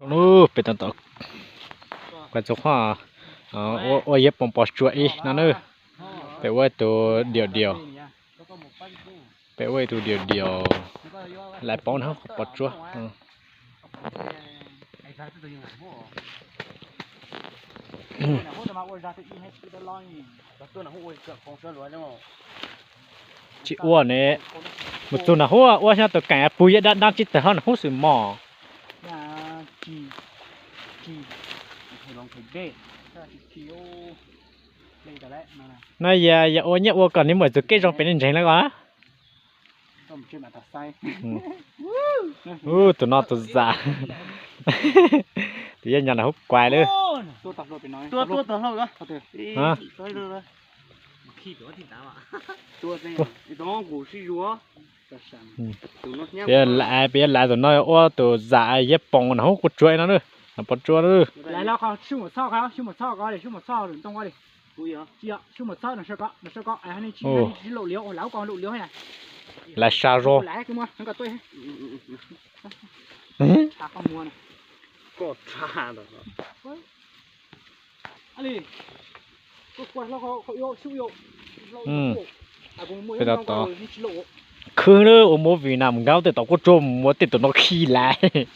Lub pem tau tom kuv txhua qhov ua yiab poob pos tsuas ib no nawb. Pem ua tus diaum diaum, pem ua tus diaum diaum, lawv poob na qhov pos tsuas. Tsis ua ne, mus txug no hub ua xyov tus keem pug yeb dab dab tsis tawg hov no hub xwb mog. No yog yog ua nyiaj ua kom nws muaj txug kej zoo pem nws ntseeg lawm os. Ub, tus no tus zam. Tus yeb nyob na hub kuav lawm. Peb yuav laiv tus no ua tus zam yeb poob na hub kuv tsuas no na, pos tsuas na. Laiv sa zoo. Peb tab tom khwb lawm ua movie na mus nkag tej tom kuj tsuag mus muab tej tus no khi laiv.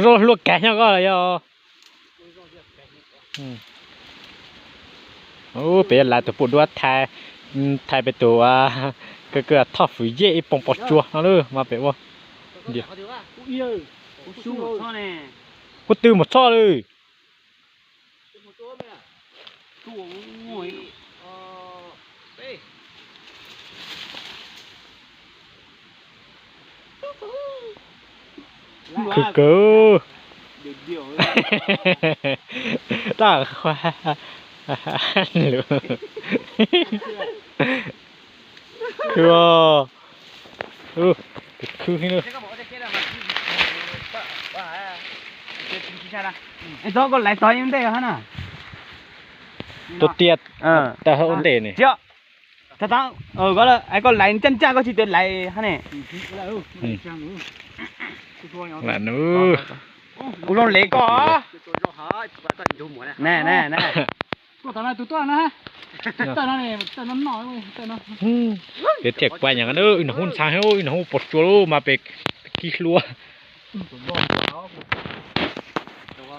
Zoo hlua kag nyob koj los yog. Peb yuav laiv tus pum duab thaiv, thaiv peb tus kawg kawg thoj fwm yej ib poob pos tsuas no lawm mas peb ua. Kuv twb mus txhoj lawm. Khwv kawg. Tab lus khwv, khwv heev. Txhob koj laiv tog ib ntej hab na. Tua tiag, tag ua ntej ne. Koj laiv ncaj ncaj koj tsis tes laiv hab ne. Ua zoo le koj. Peb thiaj kuaj nyag, wb no hub ntxhab, wb no hub pos tsuas lawm mas peb khib hlua.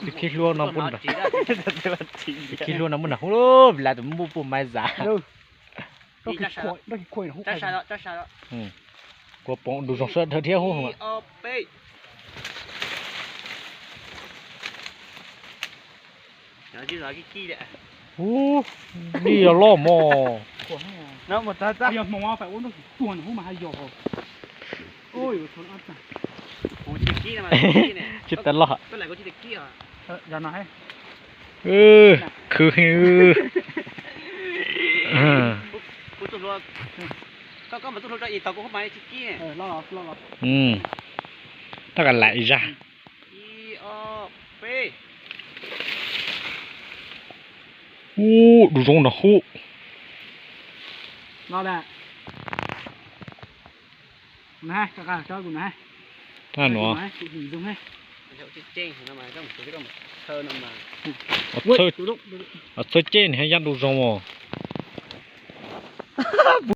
Peb khib hlua no, peb khib hlua no muaj nag hub lawm, laiv tus muaj puj maiv zam. Kuv poob dub zoo sawv daws thiab hub. Ub, nij los loj mog. Tsis tas loj. Khwv heev. Tab kav laiv zaj. Ub, dub zoo no hub. Tab no. Txhawb ceg nws yaj dub zoo os.